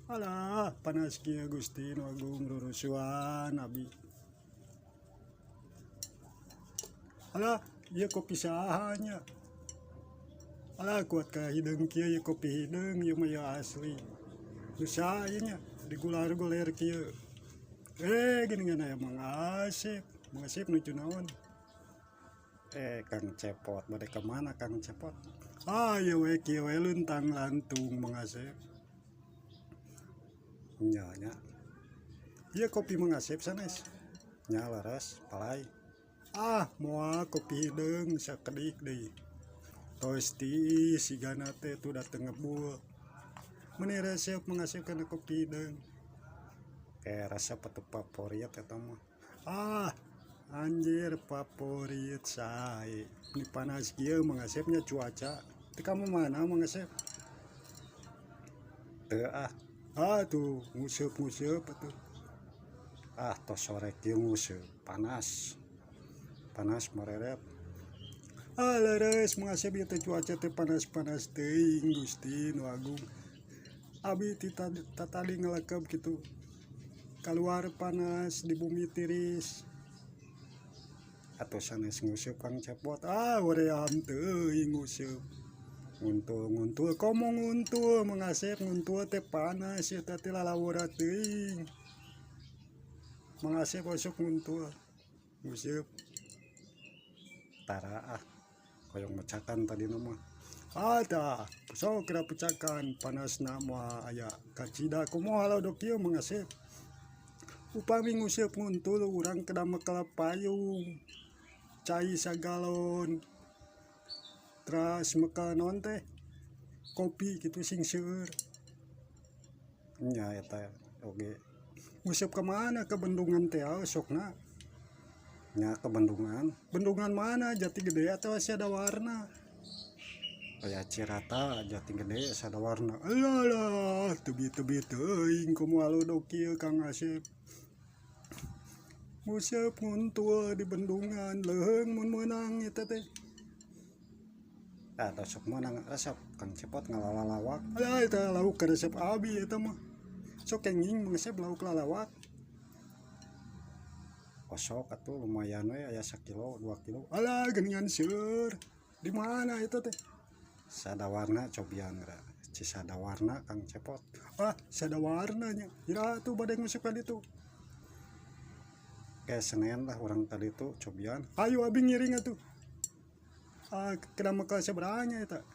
Alah, panas kieu Gusti Nu Agung rurusuhan abi. Alah, ieu kopi saha nya? Alah, kuat ka hideung kieu ieu kopi hideung ieu mah ieu asli. Nu saha ieu nya digular-guler kieu. Eh, geuningan aya Mang Asep. Mang Asep nuju naon? Eh, Kang Cepot, bade ka mana Kang Cepot? Ah, ieu we kieu we luntang lantung Mang Asep. Nya nya. Ieu kopi Mang Asep sanes? Nya leres, palai. Ah, moal kopi hideung sakedik deui. Tos tiis sigana teh tuh da teu ngebul. Meuni resep Mang Asep kana kopi hideung. Eh, resep atuh favorit eta mah. Ah, anjir favorit sae. Ini panas kieu Mang Asepnya cuaca. Teu ka mana Mang Asep? Teu ah. Ah tuh nguseup-nguseup atuh. Ah, tos sore kieu nguseup panas. Panas mereret. Ah, leres Mang Asep ieu teh cuaca teh panas-panas teuing Gusti Nu Agung. Abi ti tatadi ngalekep kitu. Kaluar panas di bumi tiris. Atuh sanes nguseup Kang Cepot. Ah, hoream teuing nguseup. Nguntul-nguntul komo nguntul Mang Asep nguntul teh panas ieu teh lalawura teuing. Mang Asep osok nguntul nguseup. Tara ah, hoyong mecakan tadina mah. Ah tah, sok geura pecakan panasna moal aya kacida kumaha lalodok ieu Mang Asep. Upami nguseup nguntul urang kedah mekel payung, cai sagalon, teras mekel naon teh kopi kitu sing seueur. Nya eta oge. Nguseup ka mana ka bendungan teh sokna? Nya ka bendungan. Bendungan mana? Jati Gede atawa Sadawarna? Aya Cirata, Jati Gede, Sadawarna. Alah lah, tebi-tebi teuing komo alodok kieu Kang Asep. Nguseup nguntul di bendungan leuheung mun meunang eta teh. Ah, sok meunang resep Kang Cepot ngalalalawak. Alah eta lauk resep abi eta mah. Sok kenging Mang Asep lauk lalawak. Osok atuh lumayan we aya sakilo 2 kilo. Alah geuningan seueur. Di mana eta teh? Sadawarna cobian geura. Cisadawarna Kang Cepot. Ah, Sadawarna nya. Iraha atuh bade nguseup ka ditu? Kayak Senin lah orang tadi tuh cobian. Ayo abi ngiring atuh. Ah, kedah mekel sabaraha nya eta?